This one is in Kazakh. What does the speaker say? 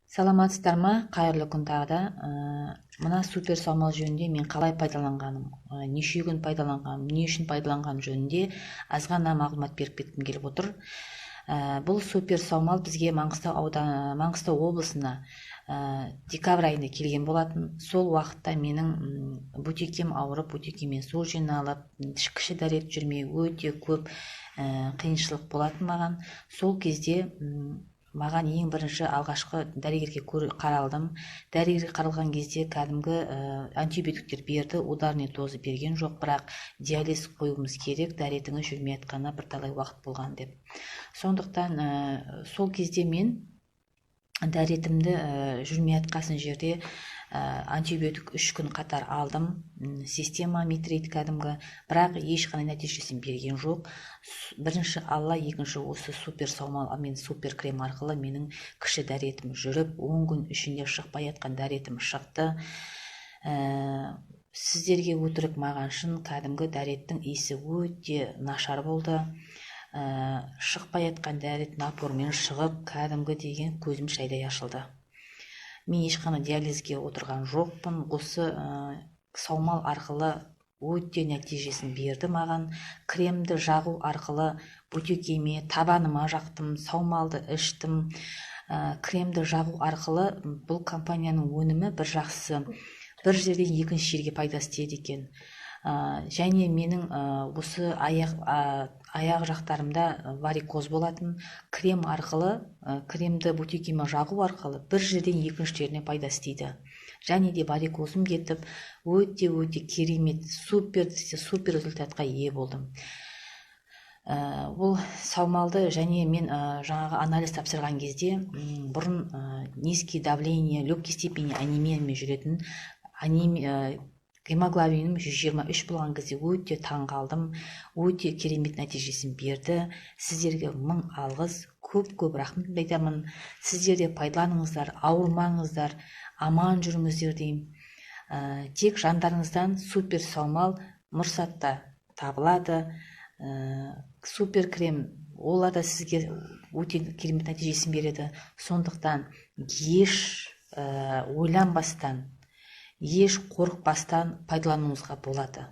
Саламатсыздар ма? Қайырлы күн тағы да. Мына супер саумал жөнінде мен қалай пайдаланғаным, неше күн пайдаланғаным, не үшін пайдаланғаным жөнінде аз ғана мағлұмат беріп кеткім келіп отыр. Бұл супер саумал бізге Маңғыстау ауданы, Маңғыстау облысына декабрь айында келген болатын. Сол уақытта менің бөтекем ауырып, бөтекеме су жиналып, кіші дәрет жүрмей, өте көп қиыншылық болатын маған. Сол кезде маған ең бірінші алғашқы дәрігерге қаралдым. Дәрігерге қаралған кезде кәдімгі антибиотиктер берді, ударный доза берген жоқ, бірақ диализ қоюымыз керек, дәретіңіз жүрмей жатқанына бірталай уақыт болған деп. Сондықтан сол кезде мен дәретімді жүрмей жатқасын жерде антибиотик 3 күн қатар алдым, система митрит кәдімгі, бірақ ешқандай нәтижесін берген жоқ. Бірінші Алла, екінші осы супер саумал мен супер крем арқылы менің кіші дәретім жүріп, 10 күн ішінде шықпай жатқан дәретім шықты. Сіздерге өтірік, маған шын, кәдімгі дәреттің иісі өте нашар болды. Шықпай жатқан дәрет напормен шығып, кәдімгі деген көзім шайдай ашылды. Мен ешқандай диализге отырған жоқпын. Осы саумал арқылы өте нәтижесін берді маған. Кремді жағу арқылы бөтекеме, табаныма жақтым, саумалды іштім. Кремді жағу арқылы бұл компанияның өнімі бір жақсысы, бір жерден екінші жерге пайдасы тиеді екен. Және менің осы аяқ жақтарымда варикоз болатын. Крем арқылы, кремді бөтекеме жағу арқылы бір жерден екінші жеріне пайдасы тиді және де варикозым кетіп, өте өте керемет, супер десе супер результатқа ие болдым. Ол саумалды және мен жаңағы анализ тапсырған кезде бұрын низкий давление, легкий степени анемиямен жүретін, анемия, гемоглобинім 123 болған кезде өте таң қалдым. Өте керемет нәтижесін берді. Сіздерге мың алғыс, көп көп рахмет айтамын. Сіздер де пайдаланыңыздар, ауырмаңыздар, аман жүріңіздер деймін. Тек жандарыңыздан супер саумал Мұрсатта табылады. Супер крем, олар да сізге өте керемет нәтижесін береді. Сондықтан еш ойланбастан, еш қорықпастан пайдалануыңызға болады.